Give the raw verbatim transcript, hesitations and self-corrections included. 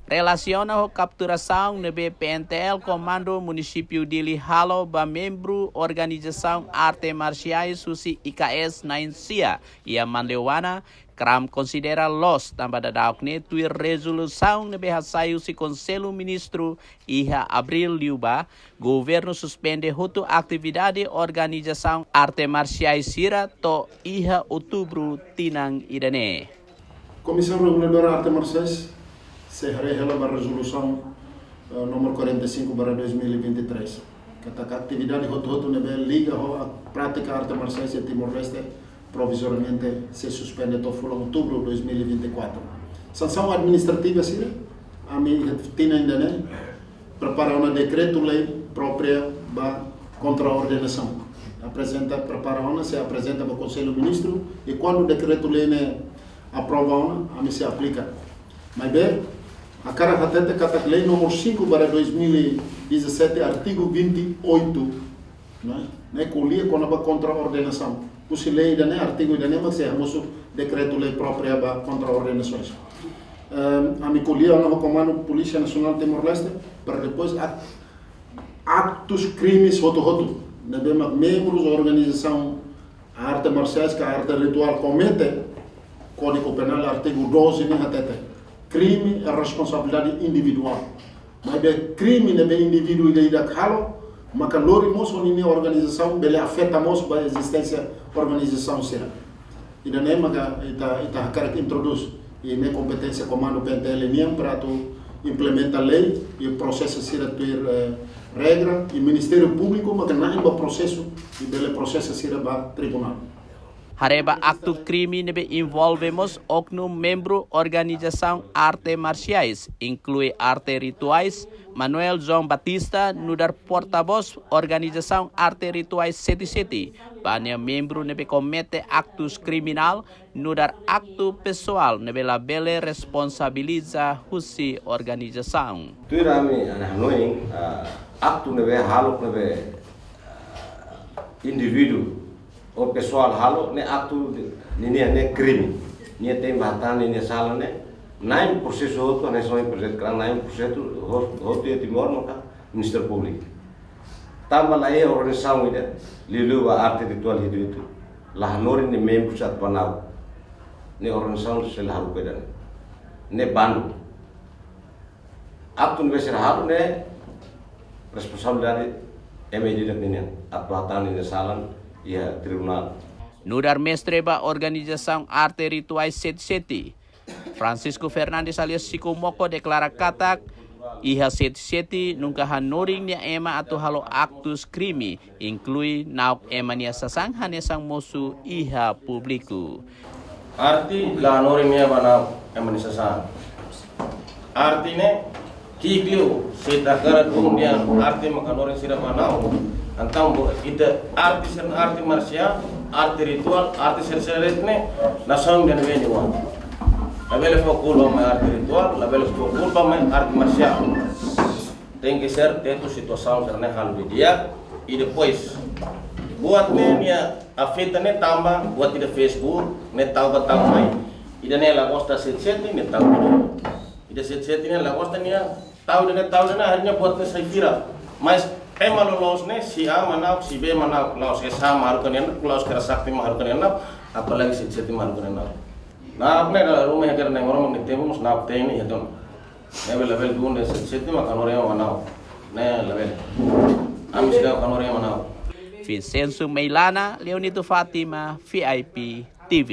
Relasiona ho kapturasaun ne'ebé P N T L Komandu Munisípiu Dili halo ba membru organizasaun arte marsiais husi I K S na'in sia iha Mandeuana, KRAM konsidera loos tanba daudauk ne'e tuir rezolusaun ne'ebé hasai husi Konsellu Ministru iha abríl liubá, governu suspende hotu atividade organizasaun arte marsiais sira to'o iha outubru tinan ida-ne'e. Komisaun Reguladora Arte Marsiais sei haree hela ba rezolusaun, eh, númeru quarenta e cinco barra dois mil e vinte e três. Katak atividade hotu-hotu ne'ebé liga ho prátika arte marsiais iha Timor-Leste provizoriamente sei suspende to'o fulan outubru dois mil e vinte e quatro. Sansaun administrativa sira, ami iha tinan ida-ne'e prepara ona dekretu-lei própria ba kontraordenasaun. Aprezenta, prepara ona, sei aprezenta ba Konsellu Ministru, i kuandu dekretu-lei ne'e aprova ona, ami sei aplika. Maibé, hakarak hatete katak lei númeru cinco barra dois mil e dezassete, artigu vinte e oito, ne'e, ne'e ko'alia kona-ba kontraordenasaun. Husi lei ida-ne'e, artigu ida-ne'e mak sei hamosu dekretu-lei própria ba kontraordenasoens. Ehm, ami ko'alia ona ho Komandu Polísia Nasionál Timor-Leste, para depois ak-, aktus krimes hotu-hotu ne'ebé mak membrus organizasaun arte marsiais ka arte rituál komete, Kódigu Penál artigu doze ne'e hatete, krime é responsabilidade individuál. Maibé krime ne'ebé indivíduu ida-idak halo, maka lori mós ho ninia organizasaun, bele afeta mós ba ezisténsia organizasaun sira. Ida-ne'e maka ita, ita hakarak introdús, i ne'e kompeténsia Komandu P N T L nian para atu implementa lei, i prosesa sira tuir, eh, regra, i Ministériu Públiku maka na'in ba prosesu, i bele prosesa sira ba tribunál. Haree ba aktu krime ne'ebé envolve mós oknum membru organizasaun arte marsiais, inklui arte rituais, Manuel João Batista, nu'udar portavós organizasaun arte rituais Seti Seti, ba nia membru ne'ebé komete aktus kriminál, nu'udar aktu pesoál ne'ebé labele responsabiliza husi organizasaun. Tuir ami-nia hanoin, ah, aktu ne'ebé halo ne'ebé, ah, indivíduu ou pesoál halo ne'e aktu de-, ninia ne'e krime. Nia tenke ba hatán ninia sala ne'e, na'in prosesu hotu, ne'e só em projetu kran na'in prosesu ho-, hotu iha Timor maka Ministériu Públiku. Tanba laiha organizasaun ida, liuliu ba arte rituál hitu-hitu, la hanorin nia membru sira atu ba na'ok. Ne'e organizasaun sei la haruka ida-ne'e. Ne'e bandu. Aktu ne'ebé sira halo ne'e responsabilidade ema ida-idak ninian, atu ba hatán ninia sala iha tribunál. Nu'udar mestre ba organizasaun arte rituais Seti Seti, Francisco Fernandes alias Chico Moko deklara katak, iha Seti Seti nunka hanorin nia ema atu halo aktus krime, inklui na'ok ema nia sasán hanesan mosu iha públiku. Arte la hanorin nia ba na'ok ema nia sasán. Arte ne'e, ki'ik liu, se ita hakarak dun nia arte maka hanorin sira ba na'ok. Entaun, bo-, ita arte sira, arte marsiál, arte rituál, arte sira-sira ne'e, nasaun ida-ne'ebé nia oan. Labele fó kulpa mai arte rituál, labele fó kulpa mai arte marsiál. Tenke ser tetu situasaun sira-ne'e halo didi'ak, i depois buat ne'e nia afeta ne'e tanba buat ida Facebook ne'e tau ba tau mai, ida ne'e la gosta Seti Seti ne'e tau. Ida Seti Seti ne'e la gosta nia tau ida ne'e tau ida ne'e, akhirnya buat ne'e sai viral. Mas ema loloos ne'e, si A mak na'ok, si B mak na'ok, la'ós S H mak haruka nia na'ok, la'ós Kera Sakti mak haruka nia na'ok, apalagi Seti Seti mak haruka nia na'ok. Na'ok ne'e dala ruma iha Kera Na'i Maromak nia tempu mós na'ok-teen iha tan. Ne'ebé labele dun dehan Seti Seti mak hanorin ema ba na'ok. Ne'e labele. Ami seidauk hanorin ema ba na'ok. Vincenzo Meilana, Leonito Fátima, V I P T V.